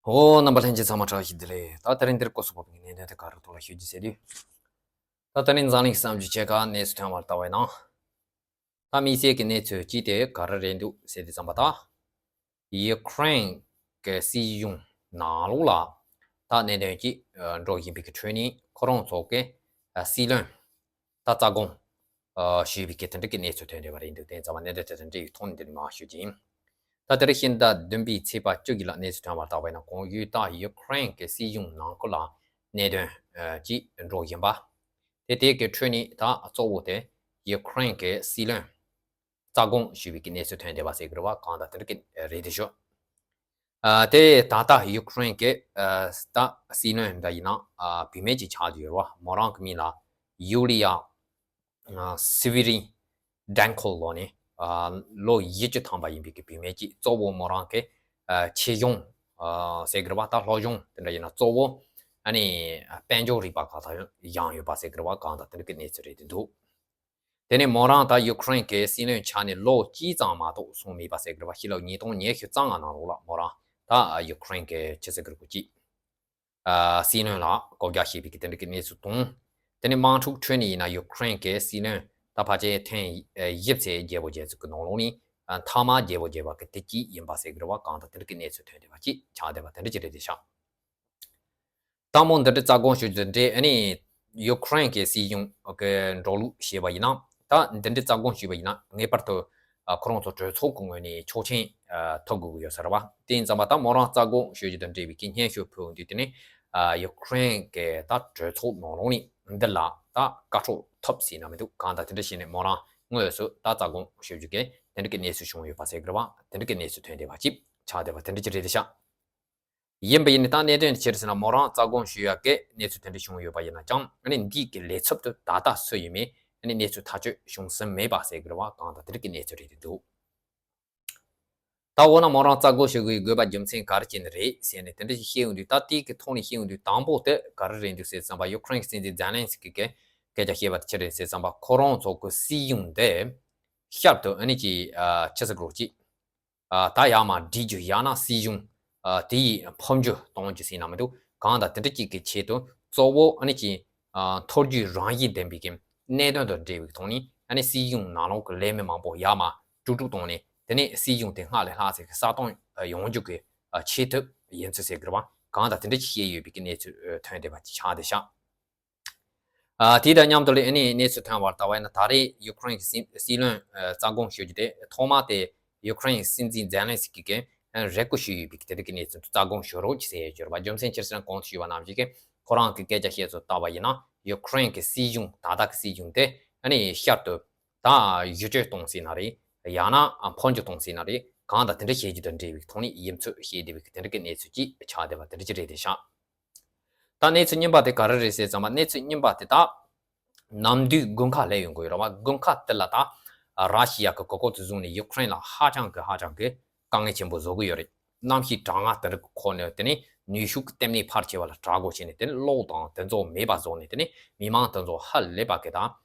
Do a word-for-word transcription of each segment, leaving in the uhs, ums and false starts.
ཨོ། རྣམ་པ་ལྷན་རྒྱས་ཚང་མ་བཀྲ་ཤིས་བདེ་ལེགས། ད་དེ་རིང་འདིར་སྐོར་སོགས་པའི་གནད་དོན་དེ་ག་རེ་ཐོག་ལ་ཤོད་རྒྱུ་ཟེར་དུས། ད་དེ་རིང་འཛམ་གླིང་གསར་འགྱུར་ཆེ་ཁག་གནས་ཚུལ་ཐོན་པར་ལྟ་བའི་ནང་། ད་དམིགས་བསལ་གྱི་གནས་ཚུལ་གཅིག་དེ་ག་རེ་རེད་འདུག་ཟེར་དུས་ཙམ་པ། ད་ཡུ་ཀེ་རེན་གྱི་སྲིད་གཞུང་ནང་ལོགས་ལ་ད་གནད་དོན་གཅིག་འགྲོ་བཞིན་པའི་གི་ཁྲོད་ནས་ཁོ་རང་ཚོ་གི་སྲིད་བློན་ད་རྩ་དགོངས་ཞུས་པའི་གི་དེ་འདྲ་གི་གནས་ཚུལ་ཐོན་བསྡད་པ་རེད་འདུག་དེ་ཙམ་པ་གནད་དོན་དེ་དང་འབྲེལ་བའི་ཐོག་ནས་འདིར་མར་ཞུ་རྒྱུ་ཡིན། ད་དེ་རིང་ཕྱི་ཟླ་བདུན་པའི་ཚེས་པ་བཅུ་བཞི་ལ་གནས་ཚུལ་ཐོན་པར་བརྟག་པ་ཡིན་ན། གོང་ཞུས་ལྟར་ཡུ་ཀེ་རེན་གྱི་སྲིད་གཞུང་ནང་ཁུལ་ལ་གནད་དོན་ཅིག་འགྲོ་བཞིན་པ། དེ་དེ་གི་ཁྲོད་ནས་ད་གཙོ་བོ་དེ་ཡུ་ཀེ་རེན་གྱི་སྲིད་བློན་རྩ་དགོངས་ཞུས་པའི་གི་གནས་ཚུལ་ཐོན་བསྡད་པ་ཟེར་གི་རེད་བ། གང་ལྟར་དེ་འདྲ་གི་རེད་དེ་ཤོད། ཨ། དེ་ད་ལྟ་ཡུ་ཀེ་རེན་གྱི་ཨ་ད་སྲིད་བློན་འདྲ་ཡིན་ན་ཨ་བུད་མེད་ཅིག་ཆགས་བསྡད་ཡོད་རེད་བ། མོ་རང་གི་མིང་ལ་ཡུ་ལི་ཡ་ཨ་སི་ཝི་རི་ཌན་ཁོ་ལོ་ནི་ཨ་ལོ་བཞི་བཅུ་ཐམ་པ་ཡིན་པའི་གི་བུད་མེད་ཅིག་གཙོ་བོ་མོ་རང་གི་ཨ་ཆོས་གཞུང་ཨ་ཟེར་གི་རེད་བ། ད་སློབ་སྦྱོང་དེ་འདྲ་ཡིན་ན་གཙོ་བོ་ཨ་ནི་དཔལ་འབྱོར་རིག་པ་ག་ད་སྦྱངས་ཡོད་པ་ཟེར་གི་རེད་བ། གང་ལྟར་དེ་འདྲ་གི་གནས་ཚུལ་རེད་དེ་འདུག་དེ་ནས་མོ་རང་ད་ཡུ་ཀེ་རེན་གྱི་སྲིད་བློན་ཆགས་ནས་ལོ་གཅིག་ཙམ་མ་གཏོགས་སོང་མེད་པ་ཟེར་གི་རེད་བ། ཕྱི་ལོ་ཉིས་སྟོང་ཉི་ཤུ་རྩ་ལྔ་ནང་ལོགས་ལ་མོ་རང་ད་ཡུ་ཀེ་རེན་གྱི་ཕྱི་སྲིད་ཀྱི་རིག་པ་ཅིག་ཨ་སྲིད་བློན་ལ་བསྐོ་བཞག་བྱས་པའི་གི་དེ་འདྲ་གི་གནས་ཚུལ་དང་། དེ་ནས་དམག་འཁྲུག་ཁྲོད་ནས་ཡིན་ན་ཡུ་ཀེ་རེན་གྱི་སྲིད་བློན་ད་ཕལ་ཆེར་ཐེངས་བཞི་བྱས་རྒྱལ་པོ་རྒྱལ་ཚུལ་གྱི་ནང་ལོགས་ནས་མཐའ་མ་རྒྱལ་པོ་རྒྱལ་བ་གི་དེ་གཅིག་ཡིན་པ་ཟེར་གི་རེད་བ། གང་ལྟར་དེ་འདྲ་གི་གནས་ཚུལ་ཐོན་བསྡད་པ་ཅིག་ཆགས་བསྡད་པ་དེ་འདྲ་ཅིག་རེད་དེ་ཤག་དང་པོ་འདི་འདྲའི་རྩ་དགོངས་ཞུ་རྒྱུ་དེ་འདྲའི་ཨ་ནི་ཡུ་ཀེ་རེན་གྱི་སྲིད་གཞུང་གི་འགྲོ་ལུགས་བྱས་པ་ཡིན་ན། ད་འདི་འདྲའི་རྩ་དགོངས་ཞུས་པ་ཡིན་ན་ངེས་པར་དུ་ཨ་ཁོ་རང་ཚོ་གྲོས་ཚོགས་ཀྱི་ངོས་ནས་ཆོག་མཆན་ཨ་ཐོབ་དགོས་ཀྱི་ཡོད་ས་རེད་བ། དེ་ཡིན་ཙམ་པ་ད་མོ་རང་རྩ་དགོངས་ཞུ་རྒྱུ་དང་འབྲེལ་བའི་གི་སྙན་ཞུ་ཕུལ་ཡོང་དུས་དེ་ནི་ཨ་ཡུ་ཀེ་རེན་གྱི་ད་གྲོས་ཚོགས་ནང་ལོགས་ནས་འདི་ལ་ད་བཀའ་ཁྲོལ་ཐོབ་ཟིན་ན་མི་འདུག་གང་ལྟར་དེ་འདྲ་བྱས་ནས་མོ་རང་དངོས་སུ་ད་རྩ་དགོངས་ཞུ་རྒྱུ་གི་དེ་འདྲ་གི་གནས་ཚུལ་བྱུང་ཡོད་པ་ཟེར་གི་རེད་བ། དེ་འདྲ་གི་གནས་ཚུལ་ཐོན་བསྡད་པ་ཅིག་ཆགས་བསྡད་པ་དེ་འདྲ་ཅིག་རེད་དེ་ཤག་ཡིན་པ་ཡིན་ནི་ད་གནད་དོན་ཆེ་རུ་ཟེར་ན་མོ་རང་རྩ་དགོངས་ཞུ་ཡག་གི་གནས་ཚུལ་དེ་འདྲ་བྱུང་ཡོད་པ་ཡིན་ན་ཀྱང་ཨ་ནི་འདིའི་གི་ལས་ཚབ་ཏུ་ད་ལྟ་སུ་ཡིན་མིན་ཨ་ནི་གནས་ཚུལ་ཐག་གཅོད་བྱུང་ཟིན་མེད་པ་ཟེར་གི་རེད་བ། གང་ལྟར་དེ་འདྲ་གི་གནས་ཚུལ་རེད་དེ་འདུག་ད་འོ་ན་མོ་རང་རྩ་དགོངས་ཞུ་དགོས་དགོས་པ་རྒྱུ་མཚན་ག་རེ་བྱས་ནས་རེད་ཟེར་ནས་དེ་འདྲ་ཞིག་བཤད་ཡོང་དུས། ད་དེའི་གི་ཐོག་ནས་བཤད་ཡོང་དུས་དང་པོ་དེ་ག་རེ་རེད་འདུག་ཟེར་ཙམ་པ་ཡུ་ཀེ་རེན་གྱི་སྲིད་འཛིན་ཛེ་ལན་སི་ཀི་གིས་སྐད་ཆ་བཤད་པ་དེ་ཆི་རེད་ཟེར་ཙམ་པ་ཁོ་རང་ཚོ་གི་སྲིད་གཞུང་དེ་བསྐྱར་དུ་ཨ་ནི་ཅིག་ཨ་ཆི་ཟེར་དགོས་ཅིག་ཨ་ད་ཡར་མར་སྒྲིལ་རྒྱུ་ཡང་ན་སྲིད་གཞུང་ཨ་དེ་ཡི་ཕམ་རྒྱུ་གཏོང་རྒྱུ་ཟེར་ན་མི་འདུག་གང་ལྟར་དེ་འདྲ་ཅིག་གི་ཆེད་དུ་གཙོ་བོ་ཨ་ནི་ཅིག་ཨ་མཐོ་རྒྱུགས་རང་བཞིན་ལྡན་པའི་གི་གནད་དོན་དང་འབྲེལ་བའི་ཐོག་ནས་ཨ་ནི་སྲིད་གཞུང་ནང་ལོགས་ཀྱི་ལས་མི་མང་པོ་ཡར་མར་དཀྲུག་དཀྲུག་བཏང་ནས་དེ་ནས་སྲིད་གཞུང་དེ་སྔར་ལས་ལྷག་ཙམ་གི་ས་སྟོང་ཡོང་རྒྱུ་གི་ཆེད་དུ་ཡིན་ཚུལ་ཟེར་གི་རེད་བ། གང་ལྟར་དེ་འདྲ་ཅིག་བཤད་ཡོད་པའི་གི་གནས་ཚུལ་ཐོན་བསྡད་པ་ཅིག་ཆགས་བསྡད་ཤག་ཨ་དེ་དང་མཉམ་དུ་ལ་ཨ་ནི་གནས་ཚུལ་ཐོན་པར་ལྟ་བ་ཡིན་ན་ད་རེས་ཡུ་ཀེ་རེན་གྱི་སྲིད་སྲིད་བློན་ཨ་རྩ་དགོངས་ཞུ་རྒྱུ་དེ་ཐོག་མ་དེ་ཡུ་ཀེ་རེན་གྱི་སྲིད་འཛིན་ཛེ་ལན་སི་ཀི་གིས་ཨ་རེ་སྐུལ་ཞུས་ཡོད་པའི་དེ་འདྲ་གི་གནས་ཚུལ་རྩ་དགོངས་ཞུ་རོགས་ཅེས་ཟེར་ཡོད་ཀྱི་རེད་པ། རྒྱུ་མཚན་ཅི་ཟེར་ན་གོང་དུ་ཞུས་པ་ནང་བཞིན་གྱི་ཁོ་རང་གི་སྐད་ཆ་བཤད་ཚུལ་ལྟ་བ་ཡིན་ན་ཡུ་ཀེ་རེན་གྱི་སྲིད་གཞུང་ད་ལྟ་གི་སྲིད་གཞུང་དེ་ཨ་ནི་བསྐྱར་དུ་ད་བསྒྱུར་བཅོས་གཏོང་སྲིད་ན་རེད། ཡང་ན་ཕམ་རྒྱུ་གཏོང་སྲིད་ན་རེད། གང་ལྟར་དེ་འདྲ་བཤད་རྒྱུ་དང་འབྲེལ་བའི་ཐོག་ནས་ཡིན་ཚུལ་བཤད་བསྡད་པའི་དེ་འདྲ་གི་གནས་ཚུལ་ཅིག་ཆགས་བསྡད་པ་དེ་འདྲ་ཅིག་རེད་དེ་ཤག་ད་གནས་ཚུལ་རྙིང་པ་དེ་ག་རེ་རེད་ཟེར་ཙམ་པ། གནས་ཚུལ་རྙིང་པ་དེ་ད་ནམ་དུས་དགུན་ཁ་སླེབས་ཡོང་གི་ཡོད་རེད་བ། དགུན་ཁ་དེ་ལ་ད་ར་ཤི་ཡ་གི་གོ་སྐབས་དེ་བཟུང་ནས་ཡུ་ཀེ་རེན་ལ་ཧ་ཅང་གི་ཧ་ཅང་གི་དཀའ་ངལ་ཆེན་པོ་བཟོ་གི་ཡོད་རེད། གནམ་གཤིས་གྲང་ངར་དེ་འདྲ་གི་ཁོ་ནས་དེ་ནས་ནུས་ཤུགས་ཀྱི་ལྟེ་གནས་ཕར་ཆེ་བ་ལ་དྲག་པོ་བྱས་ནས་དེ་ནས་གློག་དང་དེ་ཚོ་མེད་པ་བཟོས་ནས་དེ་ནས་མི་མང་དེ་ཚོ་ཧ་ལས་པ་གི་ད་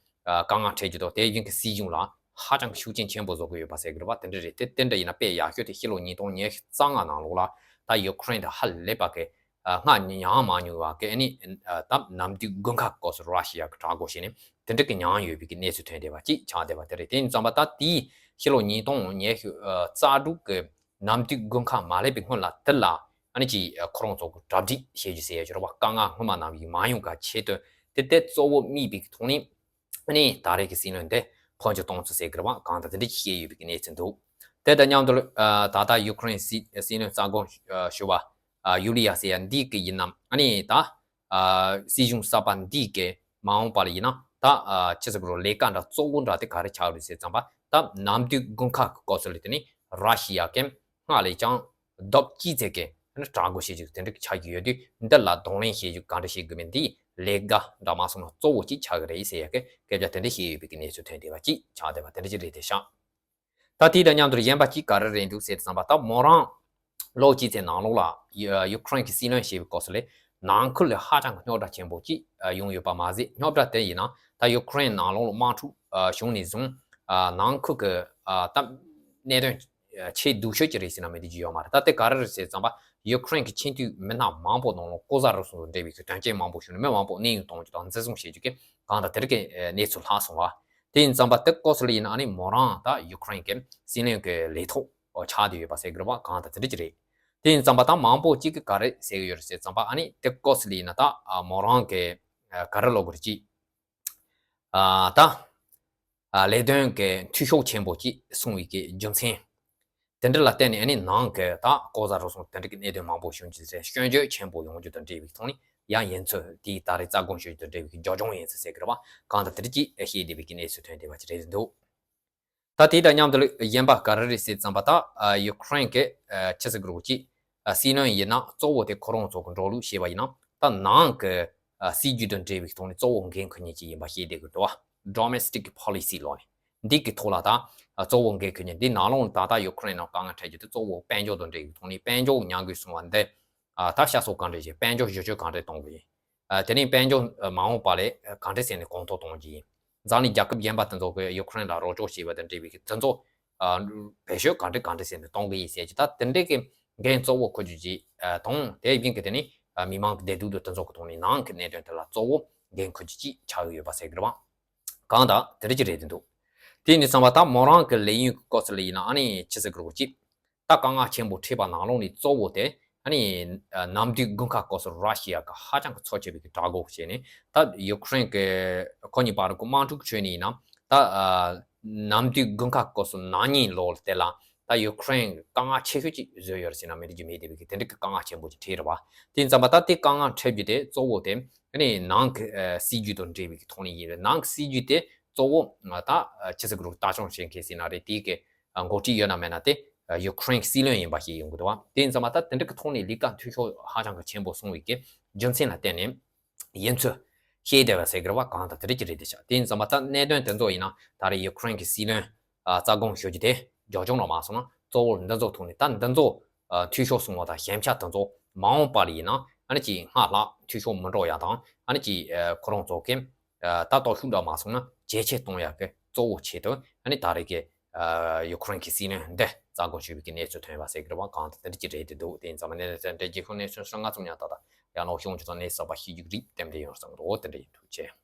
དཀའ་ངལ་འཕྲད་ཀྱི་འདུག་དེ་བཞིན་གྱི་སྲིད་གཞུང་ལ་ཧ་ཅང་གི་ཤུགས་རྐྱེན་ཆེན་པོ་བཟོ་གི་ཡོད་པ་ཟེར་གི་རེད་བ། དེ་འདྲ་རེད། དེ་དེ་འདྲ་ཡིན་ན་དཔེ་ཡག་ཤོས་དེ་ཕྱི་ལོ་ཉིས་སྟོང་ཉི་ཤུ་རྩ་ལྔ་ནང་ལོགས་ལ་ད་ཡུ་ཀེ་རེན་དེ་ཧ་ལས་པ་གི་ཨ་སྔར་མྱངས་མ་མྱོང་བ་གི་ཨ་ནི་ཨ་ད་ནམ་དུས་དགུན་ཁ་སྐབས་སུ་ར་ཤི་ཡ་གི་དྲག་པོ་བྱས་ནས་དེ་འདྲ་གི་མྱངས་ཡོད་པའི་གི་གནས་ཚུལ་ཐོན་བསྡད་པ་ཅིག་ཆགས་བསྡད་པ་དེ་རེད། དེ་ཡིན་ཙམ་པ་ད་དེའི་ཕྱི་ལོ་ཉིས་སྟོང་ཉི་ཤུ་རྩ་དྲུག་གི་ནམ་དུས་དགུན་ཁ་མ་སླེབས་པའི་སྔོན་ལ་དེ་ལ་ཨ་ནི་ཅིག་ཁོ་རང་ཚོ་གི་གྲ་སྒྲིག་བྱེད་རྒྱུ་ཟེར་ཡ་ཅིག་རེད་བ། དཀའ་ངལ་སྔོན་མ་ནམ་ཡང་མ་མྱོང་ག་ཆེད་དུ་དེ་དེ་གཙོ་བོ་དམིགས་པའི་གི་ཐོག་ནས། ཨ་ནི་ད་རེས་ཀྱི་སྲིད་བློན་དེ་ཕམ་རྒྱུ་གཏོང་ཚུལ་ཟེར་གི་རེད་བ། གང་ལྟར་དེ་འདྲ་ཅིག་བཤད་ཡོད་པའི་གི་གནས་ཚུལ་འདུག་དེ་དང་མཉམ་དུ་ཨ་ད་ལྟ་ཡུ་ཀེ་རེན་སྲིད་སྲིད་བློན་རྩ་དགོངས་ཞུ་བ་ཨ་ཡུ་ལི་ཡ་ཟེར་ཡ་འདི་གི་ཡིན་ནམ། ཨ་ནི་ད་ཨ་སྲིད་གཞུང་གསར་པ་འདི་གི་མ་འོངས་པ་ལ་ཡིན་ན་ད་ཨ་ཆི་ཟེར་གི་རེད། ལས་ཀ་འདྲ་གཙོ་བོ་འདྲ་དེ་ག་རེ་ཆགས་རེད་ཟེར་ཙམ་པ། ད་ནམ་དུས་དགུན་ཁ་གི་སྐབས་སུ་ལ་དེ་ནི་ར་ཤི་ཡ་གི་སྔར་ལས་ཀྱང་ལྡབ་གཅིག་ཙམ་གྱི་དྲག་རྒོལ་བྱེད་རྒྱུ་དེ་འདྲ་ཆགས་ཀྱི་ཡོད་དུས། འདི་ལ་གདོང་ལེན་བྱེད་རྒྱུ་ག་འདྲ་བྱེད་དགོས་མིན་འདི་ལས་ཀ་འདྲ་མ་སོང་ན་གཙོ་བོ་གཅིག་ཆགས་ཀྱི་རེད་ཟེར་ཡ་གི་སྐད་ཆ་དེ་འདྲ་བཤད་ཡོད་པའི་གི་གནས་ཚུལ་ཐོན་བསྡད་པ་གཅིག་ཆགས་བསྡད་པ་དེ་འདྲ་ཅིག་རེད་དེ་ཤག་ད་དེ་དང་མཉམ་དུ་གཞན་པ་གཅིག་ག་རེ་རེད་འདུག་ཟེར་དུས་ཙམ་པ། ད་མོ་རང་ལོ་གཅིག་ཙམ་ནང་ལོགས་ལ་ཡུ་ཡུ་ཀེ་རེན་གྱི་སྲིད་བློན་བྱས་པའི་སྐབས་སུ་ལས་ནང་ཁུལ་ལ་ཧ་ཅང་གི་རྙོག་དྲ་ཆེན་པོ་གཅིག་ཡོང་ཡོད་པ་མ་ཟད། རྙོག་དྲ་དེ་ཡིན་ན་ད་ཡུ་ཀེ་རེན་ནང་ལོགས་ལ་དམག་འཁྲུག་བྱུང་ནས་བཟུང་ནང་ཁུལ་གྱི་ད་གནད་དོན་ཆེས་སྡུག་ཤོས་ཅིག་རེད་ཟེར་ན་མི་འགྲིག་རྒྱུ་ཡོད་མ་རེད། ད་དེ་ག་རེ་རེད་ཟེར་ཙམ་པ། ཡུ་ཁུ་རེན་གྱི་ཆེས་མཐོའི་མི་སྣ་མང་པོ་ནང་ལ་ལྐོག་ཟ་རུལ་སུངས་དང་འབྲེལ་བའི་གི་དོན་རྐྱེན་མང་པོ་བྱུང་ནས་མི་མང་པོ་གནས་དབྱུང་གཏོང་རྒྱུ་དང་འཛིན་བཟུང་བྱེད་རྒྱུ་གི་གང་ལྟར་དེ་རིགས་ཀྱི་གནས་ཚུལ་ལྷག་སོང་བ། དེ་ཡིན་ཙམ་པ་དེ་སྐབས་སུ་ལ་ཡིན་ན་ཨ་ནི་མོ་རང་ད་ཡུ་ཁུ་རེན་གྱི་སྲིད་བློན་གྱི་ལས་ཐོག་ཆགས་བསྡད་ཡོད་པ་ཟེར་གི་རེད་བ། གང་ལྟར་དེ་འདྲ་ཅིག་རེད། དེ་ཡིན་ཙམ་པ་ད་མང་པོ་གཅིག་གིས་ག་རེ་ཟེར་གི་ཡོད་རེད་ཟེར་ཙམ་པ་ཨ་ནི་དེ་སྐབས་སུ་ལ་ཡིན་ན་ད་མོ་རང་གི་ག་རེ་ལབ་དགོས་རེད་ཅིག་ད་ལས་དོན་གྱི་འཐུས་ཤོར་ཆེན་པོ་ཅིག་སོང་བའི་གི་རྒྱུ་མཚན། དེ་འདྲ་ལ་བརྟེན་ནས་ཨ་ནི་ནང་གི་ད་ལྐོག་ཟ་རུལ་སུངས་དེ་འདྲ་གི་གནད་དོན་མང་པོ་བྱུང་རྒྱུ་དེ་སྐྱོན་བརྗོད་ཆེན་པོ་ཡོང་རྒྱུ་དང་འབྲེལ་བའི་ཐོག་ནས་ཡང་ཡིན་ཚུལ་དེའི་ད་རེས་རྩ་དགོངས་ཞུ་རྒྱུ་དང་འབྲེལ་བའི་རྒྱབ་ལྗོངས་ཡིན་ཚུལ་ཟེར་གི་རེད་བ། གང་ལྟར་དེ་འདྲ་ཅིག་ཤེས་བདེ་བའི་གི་གནས་ཚུལ་ཐོན་བསྡད་པ་ཅིག་རེད་འདུག་ད་དེ་དང་མཉམ་དུ་གཞན་པ་ག་རེ་རེད་ཟེར་ཙམ་པ་ད་ཡུ་ཁུ་རེན་གི་ཆི་ཟེར་གི་རེད་ཅིག་སྲིད་བློན་ཡིན་ན་གཙོ་བོ་དེ་ཁོ་རང་ཚོ་གི་འགྲོ་ལུགས་བྱས་པ་ཡིན་ན་ད་ནང་གི་སྲིད་ཇུས་དང་འབྲེལ་བའི་ཐོག་ནས་གཙོ་བོ་འགན་འཁུར་མཁན་ཅིག་ཡིན་པ་ཤེས་བདེ་གི་འདུག་བ། Domestic Policy ལོག་ནས་འདི་གི་ཐོག་ལ་ད་གཙོ་བོ་འགན་འཁུར་མཁན་འདི་ནང་ལོགས་ནས་ད་ལྟ་ཡུ་ཁུ་རེན་ནང་དཀའ་ངལ་འཕྲད་རྒྱུ་དེ་གཙོ་བོ་དཔལ་འབྱོར་དང་འབྲེལ་བའི་ཐོག་ནས་དཔལ་འབྱོར་ཉམས་རྒུད་སོང་བ་འདི་ད་བཤད་སྲོལ་གང་འདྲ་བྱས་དཔལ་འབྱོར་བསྒྱུར་བཅོས་གང་འདྲ་གཏོང་དགོས་ཡིན། དེ་ནས་དཔལ་འབྱོར་མ་འོངས་པ་ལས་གང་འདྲ་ཟེར་ནས་གོང་མཐོར་གཏོང་རྒྱུ་ཡིན། འཛམ་གླིང་རྒྱལ་ཁབ་གཞན་པ་དེ་ཚོ་གི་ཡུ་ཁུ་རེན་ལ་རོགས་སྐྱོར་བྱས་པ་དང་འབྲེལ་བའི་གི་དེ་ཚོ་བེད་སྤྱོད་གང་འདྲ་གང་འདྲ་ཟེར་ནས་གཏོང་གི་ཡིན་ཟེར་གྱི་ད་དེ་འདྲའི་གི་འགན་གཙོ་བོ་འཁུར་རྒྱུ་ཅིག་དང་དེ་བཞིན་གི་དེ་ནི་མི་མང་གི་བདེ་སྡུག་དང་དེ་ཚོ་གི་ཐོག་ནས་ནང་གི་གནད་དོན་དེ་ལ་གཙོ་བོ་འགན་འཁུར་རྒྱུ་ཅིག་ཆགས་ཀྱི་ཡོད་པ་ཟེར་གི་རེད་བ། གང་ལྟར་དེ་འདྲ་ཅིག་རེད་དེ་འདུག་དེ་ཡིན་དུས་ཙམ་པ་ད་མོ་རང་གི་ལས་ཡུན་གི་སྐབས་སུ་ལ་ཡིན་ན་ཨ་ནི་ཆི་ཟེར་གི་རེད་ཅིག་ད་དཀའ་ངལ་ཆེན་པོ་འཕྲད་པ་ནང་ལོགས་ནས་གཙོ་བོ་དེ་ཨ་ནི་གནམ་བདུན་དགུན་ཁ་སྐབས་སུ་ར་ཤི་ཡ་གི་ཧ་ཅང་གི་འཚབ་ཆེ་བའི་གི་དྲག་འགུལ་བྱས་ནས་ད་ཡུ་ཁུ་རེན་གི་ཁོ་གཉིས་བར་གི་དམག་འཁྲུག་ཁྲོད་ནས་ཡིན་ན་ད་གནམ་བདུན་དགུན་ཁ་སྐབས་སུ་ན་ནིང་ལོ་དེ་ལ་ད་ཡུ་ཁུ་རེན་གི་དཀའ་ངལ་ཆེ་ཤོས་ཅིག་བཟོས་ཡོད་རེད་ཟེར་ན་མི་འགྲིག་རྒྱུ་མེད་བསྡད་པའི་གི་དེ་འདྲ་གི་དཀའ་ངལ་ཆེན་པོ་ཅིག་འཕྲད་རེད་བ། དེ་ཡིན་ཙམ་པ་ད་དེ་དཀའ་ངལ་འཕྲད་རྒྱུ་དེ་གཙོ་བོ་དེ་ཨ་ནི་ནང་གི་སྲིད་ཇུས་དང་འབྲེལ་བའི་གི་ཐོག་ནས་ཡིན་རེད། ནང་གི་སྲིད་ཇུས་དེ་གཙོ་བོ་ད་ཆི་ཟེར་གི་རེད་ལྟ་སྐྱོང་བྱེད་མཁན་ཟེར་ན་རེད། དེའི་གི་འགོ་ཁྲིད་ཡོད་ན་མེད་ན་དེ་ཡུ་ཁུ་རེན་སྲིད་བློན་ཡིན་པ་ཞིག་ཡོང་གི་འདུག་བ། དེ་ཡིན་ཙང་མ་ད་དེ་འདྲ་གི་ཐོག་ནས་ལས་ཀ་འཐུས་ཤོར་ཧ་ཅང་གི་ཆེན་པོ་སོང་བའི་གི་རྒྱུ་མཚན་ལ་བརྟེན་ནས་ཡིན་ཚུལ་ཤེས་བདེ་བ་ཟེར་གི་རེད་བ། གང་ལྟར་དེ་འདྲ་ཅིག་རེད་དེ་ཤག་དེ་ཡིན་ཙང་མ་ད་གནད་དོན་དེ་ཚོ་ཡིན་ན་ད་རེས་ཡུ་ཁུ་རེན་གི་སྲིད་བློན་རྩ་དགོངས་ཞུ་རྒྱུ་དེ་རྒྱབ་ལྗོངས་ལ་མ་སོང་ན་གཙོ་བོར་འདི་ཚོ་ཐོག་ནས་ད་འདི་ཚོ་འཐུས་ཤོར་སོང་བ་དང་ཞན་ཆ་དེ་ཚོ་མ་འོངས་པ་ལ་ཡིན་ན་ཨ་ནི་ཅིག་སྔར་ལྷག་འཐུས་ཤོར་མི་འགྲོ་ཡ་དང་ཨ་ནི་ཅིག་ཁོ་རང་ཚོ་གི་ད་སྟོབས་ཤུགས་འདྲ་མ་སོང་ན་ཇེ་ཆེ་གཏོང་ཡག་གི་གཙོ་བོ་ཆེད་དུ་ཨ་ནི་ད་རེས་ཀྱི་ཡུ་ཁུ་རེན་གྱི་སྲིད་བློན་འདི་རྩ་དགོངས་ཞུས་པའི་གི་གནས་ཚུལ་ཐོན་པ་ཟེར་གི་རེད་བ། གང་ལྟར་དེ་འདྲ་ཅིག་རེད་དེ་འདུག་དེ་ཡིན་ཙང་མ་གནས་ཚུལ་འདྲ་རྒྱུ་ཁུངས་གནས་ཚུལ་ཧྲང་ང་ཚོ་ཉག་ཏག་ཏག་ཡང་ལོག་ཤོང་རྒྱུ་དང་གནས་ཚུལ་གསར་པ་ཤེས་རྒྱུ་རིགས་གཏན་འབྲས་ཡོང་བསམ་གི་འདུག་དེ་འདྲ་ཡིན་ཐུགས་རྗེ་ཆེ།